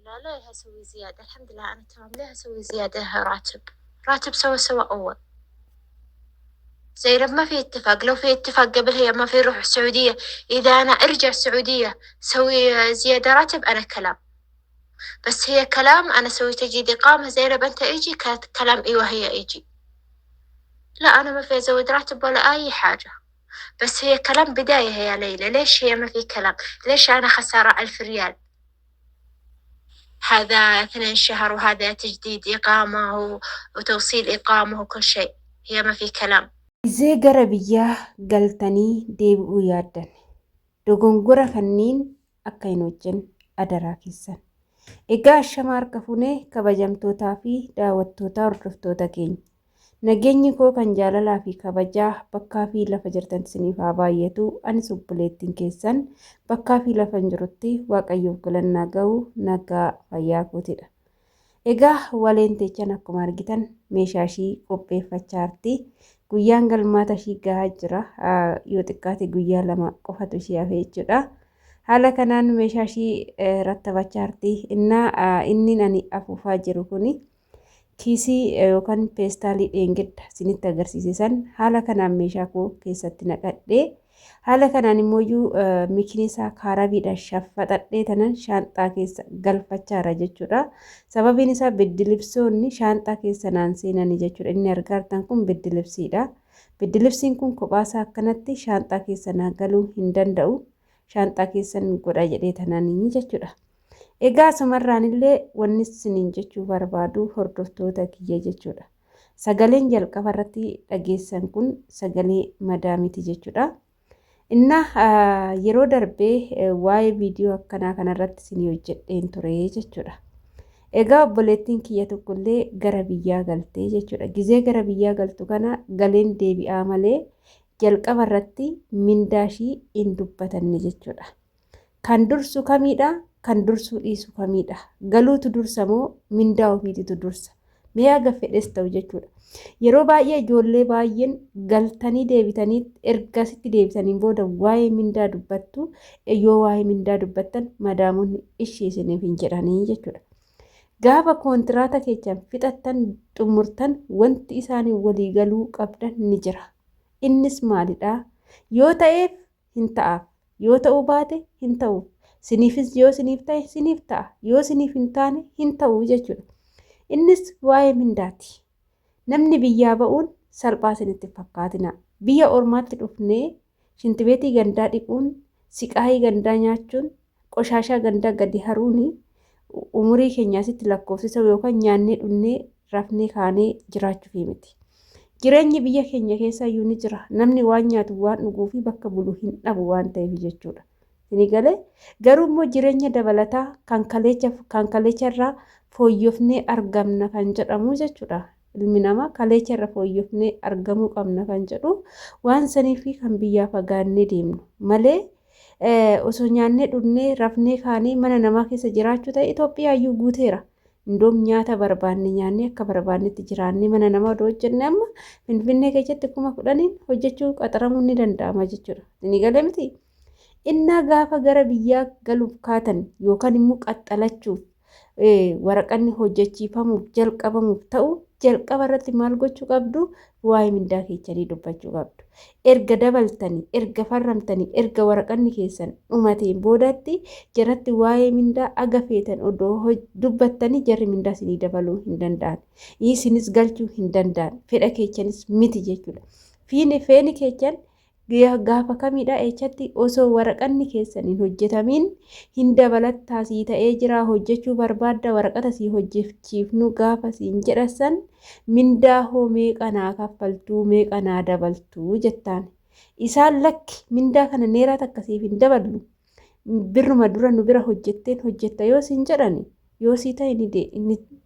لله، ليه أسوي زيادة؟ الحمد لله أنا تمام، ليه أسوي زيادة راتب؟ راتب سوا سوا أول. زينب ما في اتفاق، لو في اتفاق قبل هي ما في روح السعودية، إذا أنا أرجع السعودية سوي زيادة راتب أنا كلام، بس هي كلام أنا سوي تجديد إقامة زينب أنت إيجي كانت كلام إيوه هي إيجي. لا أنا ما في أزود راتب ولا أي حاجة، بس هي كلام بداية يا ليلى. ليش هي ما في كلام؟ ليش أنا خسارة 1000 ريال؟ هذا 2 شهر وهذا تجديد إقامة وتوصيل إقامة وكل شيء، هي ما في كلام. Gizee gara biyyaa galtanii deebi'uu yaaddan dogongora kanniin akka hin hojjenne adaraa keessan. Egaa ashama harka fuunee kabajamtootaa fi daawwattoota hordoftoota keenya. Nageenyi koo kan jaalalaa fi kabajaa bakkaa fi lafa jirtan isiniif haa baay'atu. Anis obboleettiin keessan bakkaa fi lafa hin jirutti Waaqayyoof galannaa ga'u nagaa fayyaa kootidha. Egaa waleen teechan akkuma argitan meeshaa ishii qopheeffachaa jirti. Guyyaan galmaata ishii gahaa jira. Yoo xiqqaate guyyaa 2 qofatu ishii hafe jechuudha. Haala kanaan meeshaa ishii rattabachaa jirti. Innaa inni ani afuufaa jiru kuni kiisii yookaan peestaalii dheengadda isinitti agarsiise san haala kanaan meeshaa koo keessatti naqadhee haala kanaan immoo mikinisaa kaarabiidhaan shaffaxadhee tanan shaanxaa keessa galfachaara jechuudha. Sababiin isaa biddilibsoonni shaanxaa keessa naan seenanii jechuudha. Inni argaartan kun biddilibsiidha. Biddilibsiin kun kophaasaa akkanatti shaanxaa keessa naa galuu hin danda'u. Shaanxaa keessan godha jedhee tananii jechuudha. Egaa asumarraanillee wanni isiniin jechuu barbaadu hordoftoota kiyya jechuudha. Sagaleen jalqaba irratti dhageessan kun sagalee madaamiti jechuudha. Inna yeroo darbee waa'ee viidiyoo akkanaa kanarratti isinii hojjedheen ture jechuudha. Egaa obboleettiin kiyya tokkollee gara biyyaa galtee jechuudha. Gizee gara biyyaa galtu kana galeen deebi'aa malee jalqaba irratti mindaa ishii hin dubbatanne jechuudha. Kan dursu kamiidha? Kan dursuu dhiisu kamiidha? Galuutu dursa moo mindaa ofiititu dursa? Mee haga fedhes ta'u jechuudha. Yeroo baay'ee ijoollee baay'een galtanii deebitanii ergasitti deebitaniin booda waa'ee mindaa dubbattu. Yoo waa'ee mindaa dubbattan madaamonni ishee isiniif hin jedhanii jechuudha. Gaafa koontiraata keessan fixattan xumurtan wanti isaanii walii galuu qabdan ni jira. Innis maalidhaa? Yoo ta'eef hin ta'aaf. Yoo ta'uu baate hin ta'uuf. Siniifis yoo siniif ta'e siniif ta'a. Yoo siniif hin taane hin ta'u jechuudha. Innis waa'ee mindaati. Namni biyyaa ba'uun salphaa isinitti fakkaatina. Biyya ormaatti dhufnee shintibeetii gandaa dhiquun, siqaayii gandaa nyaachuun, qoshaashaa gandaa gadi haruun umurii keenya asitti lakkoofsisa yookaan nyaannee dhunnee rafnee kaanee jiraachuufi miti. Jireenyi biyya keenya keessa iyyuu ni jira. Namni waan nyaatu waan dhuguu fi bakka bulu hin dhabu waan ta'eef jechuudha. Isin galee garuu immoo jireenya dabalataa kan kaleecha kan kaleecha irraa fooyyofnee argamna kan jedhamu jechuudha. Ilmi namaa kaleecha irra fooyyofnee argamuu qabna kan jedhu waan sanii fi kan biyyaa fagaannee deemnu malee osoo nyaannee dhugnee rafnee kaanee mana namaa keessa jiraachuu ta'e Itoophiyaa iyyuu guuteera. Indoom nyaata barbaanne nyaannee akka barbaannetti jiraannee mana namaa odoo hojjenne amma Finfinnee keessatti 10,000n hojjechuu qaxaramuun ni danda'ama jechuudha. Isin galee miti? Innaa gaafa gara biyyaa galuuf kaatan yookaan immoo qaxxalachuuf waraqanni hojjechiifamuuf jalqabamuuf ta'u jalqaba irratti maal gochuu qabdu? Waa'ee mindaa keessanii dubbachuu qabdu. Erga dabaltanii, erga farramtanii, erga waraqanni keessan dhumateen boodatti jaratti waa'ee mindaa aga feetan odoo dubbattanii jarri mindaa isinii dabaluu hin danda'an. Isinis galchuu hin danda'an. Fedha keessanis miti jechuudha. Fiini feeni keessan gaafa kamiidha eechatti osoo waraqanni keessan hin hojjetamiin hin dabalattaa sii ta'ee jira hojjechuu barbaadda waraqata sii hojjechiifnu gaafa siin jedhasan mindaa hoo meeqa naa kaffaltuu meeqa naa dabaltuu jettaan. Isaan lakki mindaa kana neeraa takka siif hin daballu birruma dura nu bira hojjetteen hojjetta yoo siin jedhani yoo sii ta'e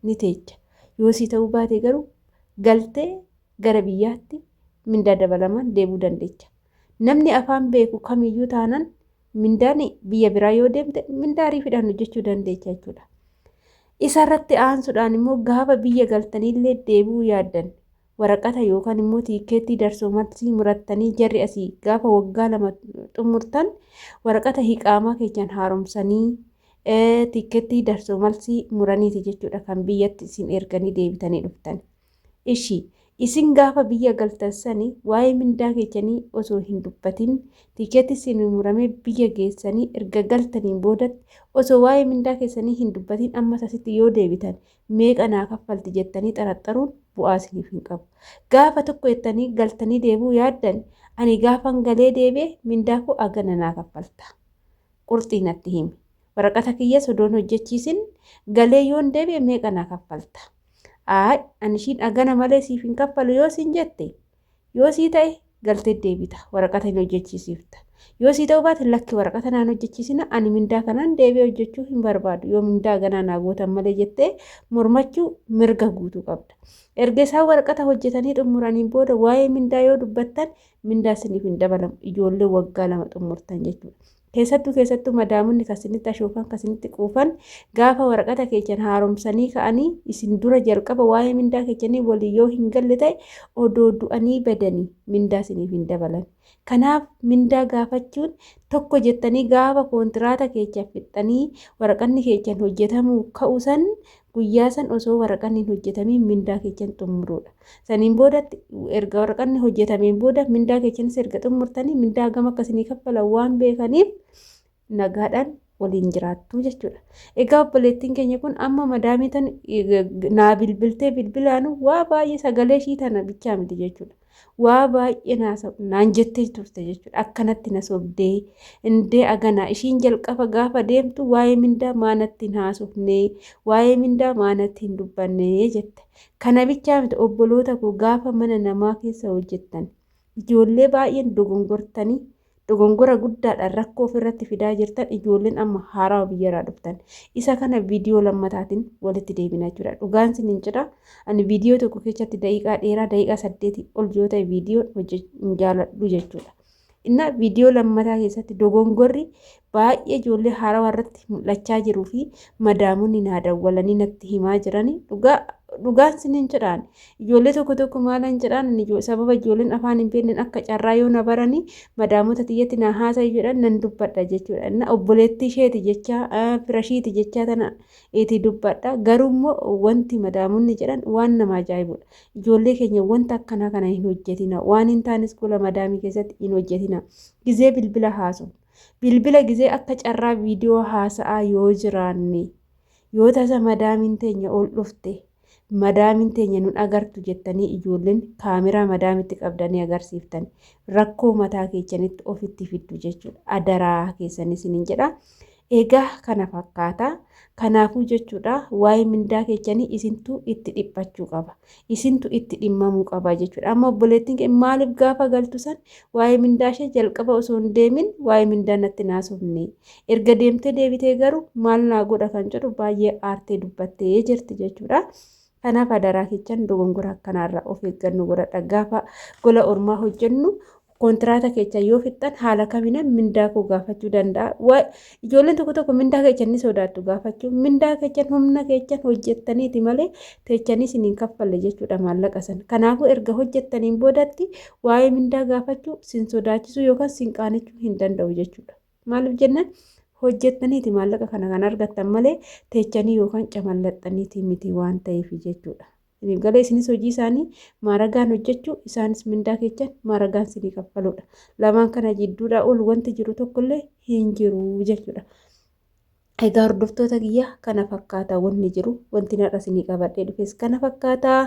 ni teecha yoo sii ta'uu baate garuu galtee gara biyyaatti mindaa dabalamaan deebuu dandeecha. Namni afaan beeku kamiyyuu taanaan mindaan biyya biraa yoo deemte mindaa ariifiidhaan hojjechuu dandeecha jechuudha. Isarratti aansuudhaan immoo gaafa biyya galtaniillee deebi'uu yaaddan waraqata yookaan immoo tiikeettii darsoomarsii murattanii jarri asii gaafa waggaa 2 xumurtan waraqata hiqaamaa keessan haaromsanii Tiikkeettii darsoo malsii muraniiti jechuudha kan biyyatti isin erganii deebitanii dhuftan. Ishi isin gaafa biyya galtan sani waa'ee mindaa keessanii osoo hin dubbatin tiikeetti isin muramee biyya geessanii erga galtaniin boodatti osoo waa'ee mindaa keessanii hin dubbatin ammas asitti yoo deebitan meeqa naa kaffalti jettanii xaraxaruun bu'aa isiniif hin qabu. Gaafa tokko jettanii galtanii deebi'uu yaaddan, ani gaafan galee deebi'e mindaa koo agana naa kaffalta. Qurxii natti himi. Waraqata kiyyas odoon hojjechiisin galee yoon deebi'e meeqa naa kaffalta? Aay, ani ishiin agana malee siif hin kaffalu yoo siin jette, yoo sii ta'e galtee deebita, waraqata hin hojjechiisifta. Yoo sii ta'uu baate, lakki, waraqata naan hojjechiisina, ani mindaa kanaan deebi'ee hojjechuu hin barbaadu yoo mindaa aganaa naa gootan malee jettee mormachuu mirga guutuu qabda. Erga isaan waraqata hojjetanii xumuraniin booda waa'ee mindaa yoo dubbattan mindaa isiniif hin dabalamu, ijoollee waggaa 2 xumurtan jechuudha. Keessattuu keessattuu madaamonni kan isinitti ashoofan, kan isinitti quufan, gaafa waraqata keessan haaromsanii ka'anii isin dura jalqaba waa'ee mindaa keessanii walii yoo hin galle ta'e, odoo du'anii badanii mindaa isiniif hin dabalan. Kanaaf mindaa gaafachuun tokko jettanii gaafa koontiraata keessan fixxanii waraqanni keessan hojjetamuu ka'u san, guyyaa san osoo waraqanni hin hojjetamiin mindaa keessan xumuruudha. Saniin boodatti erga waraqanni hojjetameen booda mindaa keessanis erga xumurtanii mindaa hagam akka isinii kaffalan waan beekaniif nagaadhaan waliin jiraattu jechuudha. Egaa obboleettiin keenya kun amma madaamii tan naa bilbiltee bilbilaanu waa baay'ee sagalee ishii tana bichaa miti jechuudha. Waa baay'ee naan jettee turte jechuudha. Akkanatti na sobdee indee agana ishiin jalqaba gaafa deemtu waa'ee mindaa maanatti hin haasofnee, waa'ee mindaa maanatti hin dubbannee jette. Kana bichaa miti, obboloota koo, gaafa mana namaa keessa hojjettan ijoollee baay'een dogongortanii dogongora guddaadhaan rakkoo ofirratti fidaa jirtan, ijoolleen amma haarawaa biyyarraa dhuftan. Isa kana viidiyoo lammataatiin walitti deebina jechuudha. Dhugaan isin hin jira. Ani viidiyoo tokko keessatti daqiiqaa dheeraa daqiiqaa 8 ol yoo ta'e viidiyoon hin jaaladhu jechuudha. Inna viidiyoo lammataa keessatti dogongorri baay'ee ijoollee haarawaa irratti mul'achaa jiruu fi madaamonni naa dawwalanii natti himaa jiranii dhugaa dhugaan isiniin jedhaan, ijoollee tokko tokko maalan jedhaan, sababa ijoolleen afaan hin beekneen akka carraa yoo na baranii madaamota tiyyatti na haasa'i jedhan nan dubbadha jechuudha. Inna obboleettii isheeti jecha, fira ishiiti jecha tana itti dubbadha. Garuu immoo wanti madaamonni jedhan waan nama ajaa'ibudha. Ijoollee keenya, wanta akkanaa kana hin hojjetina. Waan hin taanes gola madaamii keessatti hin hojjetina. Gizee bilbila haasu. Bilbila gizee akka carraa viidiyoo haasa'aa yoo jiraanne, yoo tasa madaamiin teenya ol dhufte madaamiin teenya nun agartu jettanii ijoolleen kaameraa madaamitti qabdanii agarsiiftan rakkoo mataa keessanitti ofitti fiddu jechuudha. Adaraa keessan isiniin jedha. Egaa kana fakkaata. Kanaafuu jechuudha, waa'ee mindaa keessanii isintu itti dhiphachuu qaba. Isintu itti dhimmamuu qaba jechuudha. Amma obboleettiin kee maaliif gaafa galtu san waa'ee mindaa ishee jalqaba osoo hin deemin waa'ee mindaa natti naasofne? Erga deemtee deebitee garuu maal naa godha kan jedhu baay'ee aartee dubbattee jirti jechuudha. Kanaaf adaraa kechan dogongora akkanaarraa of eeggannoo godhadha. Gaafa gola ormaa hojjennu kontiraata keessa yoo fixxan haala kaminan mindaa koo gaafachuu danda'a? Ijoolleen tokko tokko mindaa keessan ni sodaattu gaafachuu. Mindaa keessan humna keessan hojjettaniiti malee teechanii isin hin kaffalle jechuudha maallaqa sana. Kanaafuu erga hojjettaniin boodatti waa'ee mindaa gaafachuu sin sodaachisuu yookaan sin qaanechuu hin danda'u jechuudha. Maaliif jennaan, hojjettaniiti maallaqa kana kan argattan malee teechanii yookaan camallaxxaniiti miti waan ta'eef jechuudha. Galee isinis hojii isaanii maaragaan hojjechuu, isaanis mindaa keessan maaragaan isinii kaffaluudha. Lamaan kana jidduudhaa ol wanti jiru tokkollee hin jiru jechuudha. Egaa hordoftoota kiyya, kana fakkaata wanni jiru, wanti narra isinii qabadhee dhufes kana fakkaata.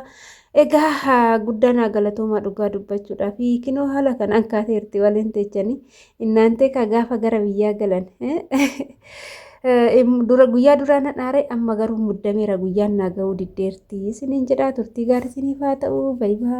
Egaa guddaa naa galatoomaa dhugaa dubbachuudhaa fi kinoo haala kanaan kaateerti waliin teechanii innaantee ka gaafa gara biyyaa galan dura guyyaa duraa nan aare, amma garuu muddameera, guyyaan naa ga'uu diddeerti isiniin jedhaa. Turtii gaarii isiniif haa ta'u. Baay'ee.